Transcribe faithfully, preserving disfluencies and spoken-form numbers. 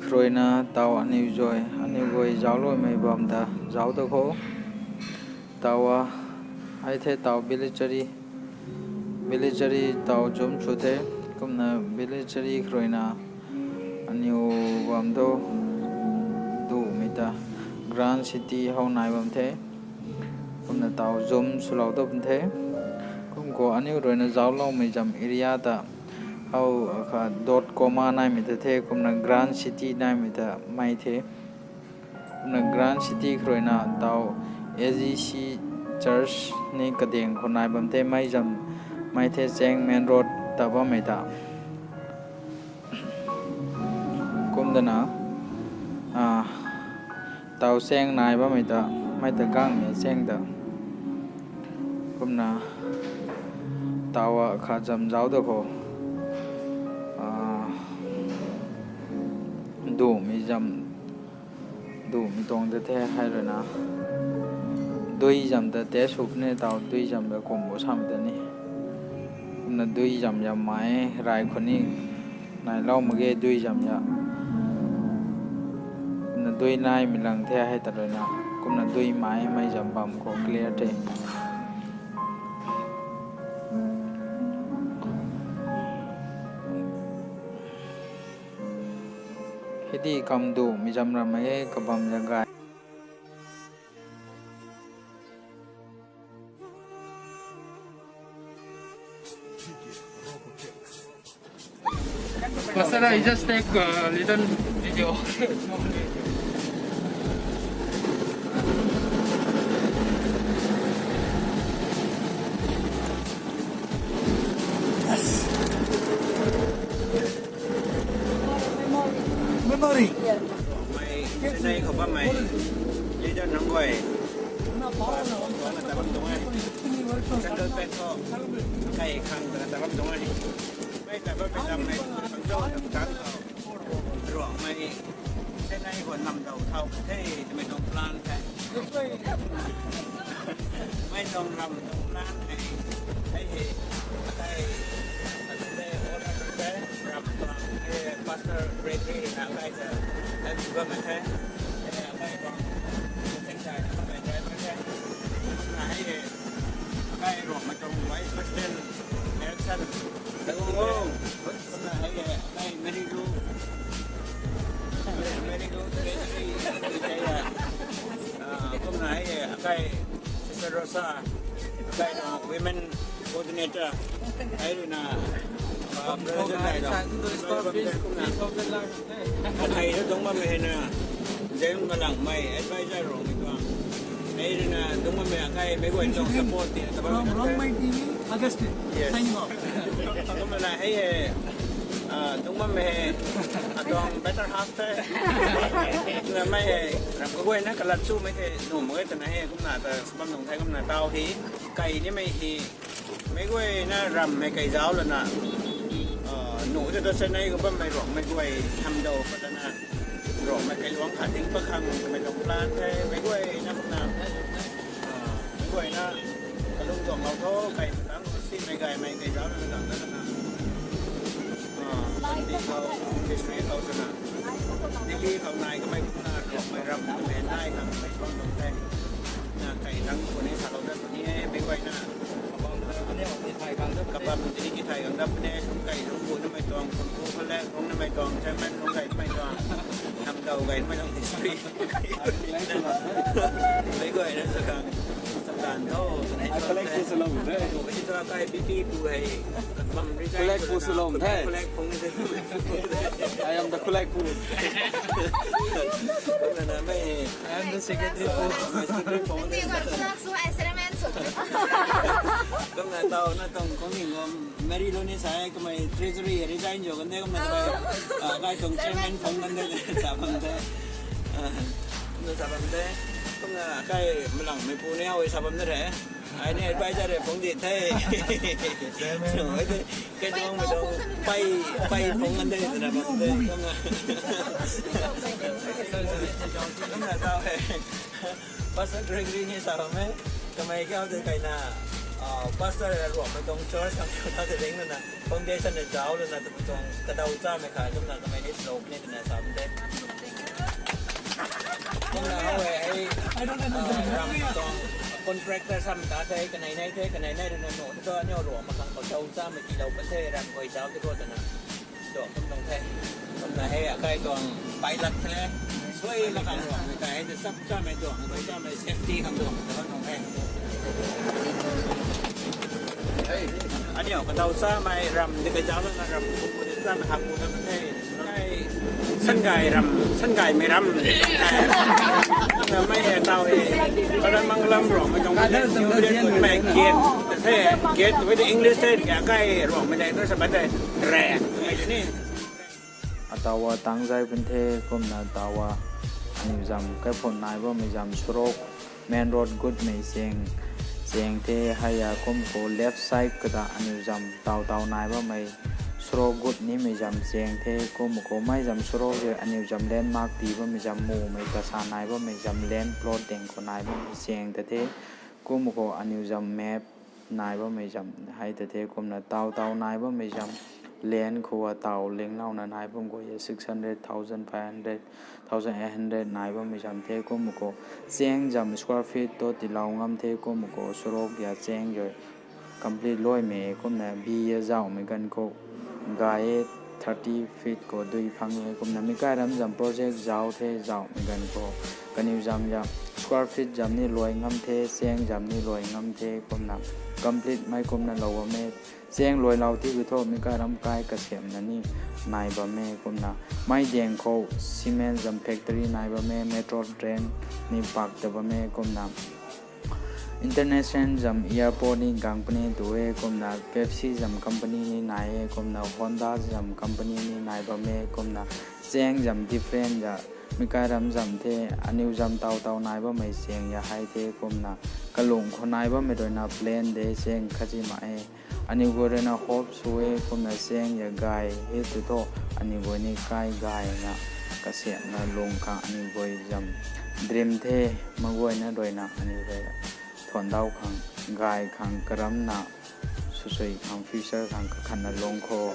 Kharuina taw aniw zay, aniw guay zaucloumei bam ta zauc ta khou. Taw a, ai the taw Villageri, Villageri taw zumc sw the, kumna Villageri kharuina aniw bam thu duhmei ta Grand City how nai bam the. Kumna taw zumc swlou tu bam the. Kum khou aniw ruina zaucloumei zam area ta how kha dot comma naimei ta the, kumna Grand City naimei ta mei the. Kumna Grand City kharuina taw A G C Church ni kadaeng khou nai bam the, mei zam mei the chaeng main road ta bammei ta. Kumdana, taw chaeng nai bammei ta, mei ta gangmei chaeng ta. Kumna taw a kha zam zauc ta khou, duhmei zam, duhmei tuang ta the hei ruina. Dui zam ta tei sw puni taw, dui zam ta kum bo samei ta ni. Kumna dui zam zammei rai khou ni nailou mak ge dui zam za. Kumna dui naimei lang the hei ta ruina. Kumna dui mei, mei zam bam khou clear the. Hei di kamduhmei zam ram e kabam zagay. Pastor, I just take a little video. Memory. Mei, Chennai khou bammei leader nunc guay. Pastor tuang na tabam tuang e. Central Bank khou kai khang ta tabam tuang e. Mei tabammei lam mei khang zauc tam tan khou. Ruangmei Chennai khou namdau thau the twmei tuang plan the. Mei tuang ram tuang plan hei, hei hei, kai, kai, ram tuang, hei Pastor Gregory na kai ta, hei bammei the, hei kai tuang, tengchai na bammei driver the, na hei hei, kai Ruangmei tuang Vice President election, kumna hei hei, kai Mary Lou, Mary Lou, Mary Lou, kumna hei hei, kai Sister Rosa, kai tuang women coordinator, hei ruina, president kai tuang, kai ta dungc bammei hei na, Zen Malangmei advisor Ruangmei tuang, hei ruina dungc bammei kai meic guay tuang support tina tabam Ruangmei T V, Augustine, signing off. Kumna hei hei, dungc bammei hei, atuang better half the, na mei hei, ram kaguayna kalat chumei the nuh mak e twna hei kumna ta bam nung the kumna taw hei, kai nimei hei, meic guayna ram hei kai zauc lana, nuh ta ta Chennai khou bammei Ruangmei guay hamdau patna, Ruangmei kailuangc khat ding pakhang twmei tuang plan the, meic guayna kumna, meic guayna kalung tuanglou tho, kai patang simei gaymei kai zauc lana tang ta lana, Delhi khou, Delhi khou swna, Delhi khou nai kamei kumna Ruangmei ram twmei nai khang mei suang tuang the. Na kai thang puni salou dat puni e, meic guayna kabam tini ki thay khang dat puni e, kum kai lungc bu namei tuang, kum bu khalek lungc namei tuang, chairman lungc kai namei tuang, namdau kai namei tuang history. Meic guayna sa khang, sa tan tho, sa nai collect pu salou the. Hei tu kai B P pu hei, bam resign collect pu salou the. Collect phung the. I am the collect pu. Kumna na mei I am the secretary pu. Secretary phung the. Kumna taw na tuang kong ni ngam Mary Lou ni sa e kamei treasury resign zauc kan de kumna kamei, kai tuang chairman phung kan de sa bam the. Kumna sa bam the. Kumna kai Malangmei pu ni how sa bam de re. Ai ni advisor re phung di the. Kai tuang mei tuang pei, pei phung kan de twna bam the. Kumna, kumna taw hei. Pastor Gregory ni sa bam e. Kamei kau tei kaina, Pastor ruangmei tuang church khang tu na ta ring na na foundation na zauc lana tabui tuang kadaw chamei kha kum na kamei ni slow ni twna sa bam the. Kum na how e hei ram tuang contractor sam ta the kanei nai the kanei nai rui na nuh tu aniu ruangmei khang kadaw chamei tiilou pat the ram koi zauc tu ro twna tuang kum tuang the. Kum na hei akai tuang pilot the. Sui la khang ruangmei kai hei ta chap chamei tuang koi chamei safety khang tuang ta tuang the. Aniu kadaw chamei ram di kai zauc lana ram kum di chamei hap pu na the. Sangai ram, sangaymei ram. Mei e tau e. Kadan mang lam ruangmei tuang mei gate the, gate tw the English the, kai ruangmei dei tu sa pat the. Re mei ni. Atawa tangzai pun the kumna tawa aniu zam kaiphun nai bammei zam surok main road gutmei cheng, cheng the hei a kum khou left side kata aniu zam taw taw nai bammei surok gut nimei zam cheng the kum khou mei zam surok e aniu zam landmark tii bammei zam mumei kasa nai bammei zam land plot ding khou nai bammei cheng ta the kum khou aniu zam map nai bammei zam hei ta the kumna taw taw nai bammei zam land khou a taw linglouna nai bam khou e six hundred, thousand five hundred, thousand eight hundred nai bammei zam the kum khou cheng zam square feet tu tiilou ngam the kum khou surok ya cheng zam complete luaimei kumna bi ya zauhmei ganv khou gay e thirty feet khou dui phang e kumna meic kai ram zam project zauc the zauhmei ganv khou kaniw zam ya square feet zam ni luai ngam the cheng zam ni luai ngam the kumna complete mei kumna lou bam e. Cheng luailou ti gu thu meic kai ram kai kasiamna ni nai bam e kumna mei deng khou cement zam factory nai bam e metro train ni pak ta bam e kumna international zam airport ni company tu e kumna Pepsi zam company ni nai e kumna Honda zam company ni nai bam e kumna cheng zam different za meic kai ram zam the aniu zam taw taw nai bammei cheng ya hei the kumna kalung khou nai bammei ruina plan de cheng khachi ma e. Aniu guay ruina hope sw e kumna cheng ya gay e tu thu aniu guay ni kai gayna kasiamna lung khang aniu guay zam dream the maguayna ruina aniu guay thuandau khang gay khang karamna swsui khang future khang kakhanna lung khou